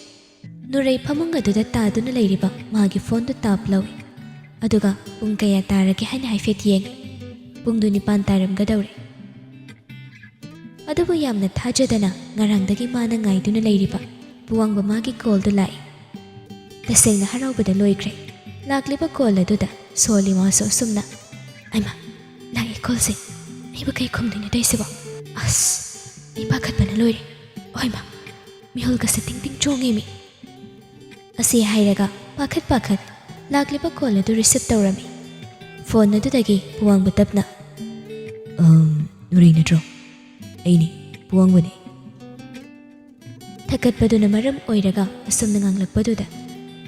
ꯅꯨꯔꯩ ꯐꯃꯨꯡ ꯑꯗꯨꯗ ꯇꯥꯗꯨꯅ ꯂꯩꯔꯤꯕ ꯃꯥꯒꯤ ꯐꯣꯟꯗꯨ ꯇꯥꯞ ꯂꯧꯏ꯫ ꯑꯗꯨꯒ ꯄꯨꯡ ꯀꯌꯥ ꯇꯥꯔꯒꯦ ꯍꯥꯏꯅ ꯍꯥꯏꯐꯦꯠ ꯌꯦꯡꯏ꯫ ꯄꯨꯡꯗꯨ ꯅꯤꯄꯥꯟ ꯇꯥꯔꯝꯒꯗꯧꯔꯦ꯫ ꯑꯗꯨꯕꯨ ꯌꯥꯝꯅ ꯊꯥꯖꯗꯅ ꯉꯔꯥꯡꯗꯒꯤ ꯃꯥꯅ ꯉꯥꯏꯗꯨꯅ ꯂꯩꯔꯤꯕ ꯄꯨꯋꯥꯡꯕ ꯃꯥꯒꯤ ꯀꯣꯜꯗꯨ ꯂꯥꯛꯏ꯫ ꯇꯁꯦꯡꯅ ꯍꯔꯥꯎꯕꯗ ꯂꯣꯏꯈ꯭ꯔꯦ꯫ ꯂꯥꯛꯂꯤꯕ ꯀꯣꯜ ꯑꯗꯨꯗ ꯁꯣꯜꯂꯤ ꯃꯥꯁꯨ ꯑꯁꯨꯝꯅ, "ꯑꯩꯃ, ꯂꯥꯛꯑꯦ ꯀꯣꯜꯁꯦ꯫ ꯑꯩꯕꯨ ꯀꯩ ꯈꯨꯝꯗꯣꯏꯅꯣ ꯇꯧꯏꯁꯤꯕꯣ? ꯑꯁ, ꯑꯩ ꯄꯥꯈꯠꯄꯅ ꯂꯣꯏꯔꯦ꯫ ꯍꯣꯏꯃ, ꯃꯤꯍꯨꯜꯒꯁꯦ ꯇꯤꯡ ꯇꯤꯡ ꯆꯣꯡꯉꯦꯃꯤ"꯫ ꯑꯁꯤ ꯍꯥꯏꯔꯒ ꯄꯥꯈꯠ ꯄꯥꯈꯠ ꯂꯥꯛꯂꯤꯕ ꯀꯣꯜ ꯑꯗꯨ ꯔꯤꯁꯤꯞ ꯇꯧꯔꯝꯃꯤ꯫ ꯐꯣꯟ ꯑꯗꯨꯗꯒꯤ ꯄꯨꯋꯥꯡꯕ ꯇꯞꯅ, "ꯑꯝ, ꯅꯨꯔꯩ ꯅꯠꯇ꯭ꯔꯣ? ꯑꯩꯅꯤ, ꯄꯨꯋꯥꯡꯕꯅꯤ"꯫ ꯊꯛꯀꯠꯄꯗꯨꯅ ꯃꯔꯝ ꯑꯣꯏꯔꯒ ꯑꯁꯨꯝꯅ ꯉꯥꯡꯂꯛꯄꯗꯨꯗ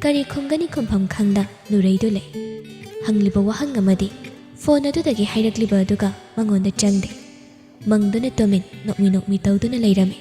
ꯀꯔꯤ ꯈꯨꯝꯒꯅꯤ ꯈꯨꯝꯐꯝ ꯈꯪꯗ ꯅꯨꯔꯩꯗꯨ ꯂꯩ꯫ ꯍꯪꯂꯤꯕ ꯋꯥꯍꯪ ꯑꯃꯗꯤ ꯐꯣꯟ ꯑꯗꯨꯗꯒꯤ ꯍꯥꯏꯔꯛꯂꯤꯕ ꯑꯗꯨꯒ ꯃꯉꯣꯟꯗ ꯆꯪꯗꯦ꯫ ꯃꯪꯗꯨꯅ ꯇꯨꯃꯤꯟ ꯅꯣꯛꯃꯤ ꯅꯣꯛꯃꯤ ꯇꯧꯗꯨꯅ ꯂꯩꯔꯝꯃꯤ꯫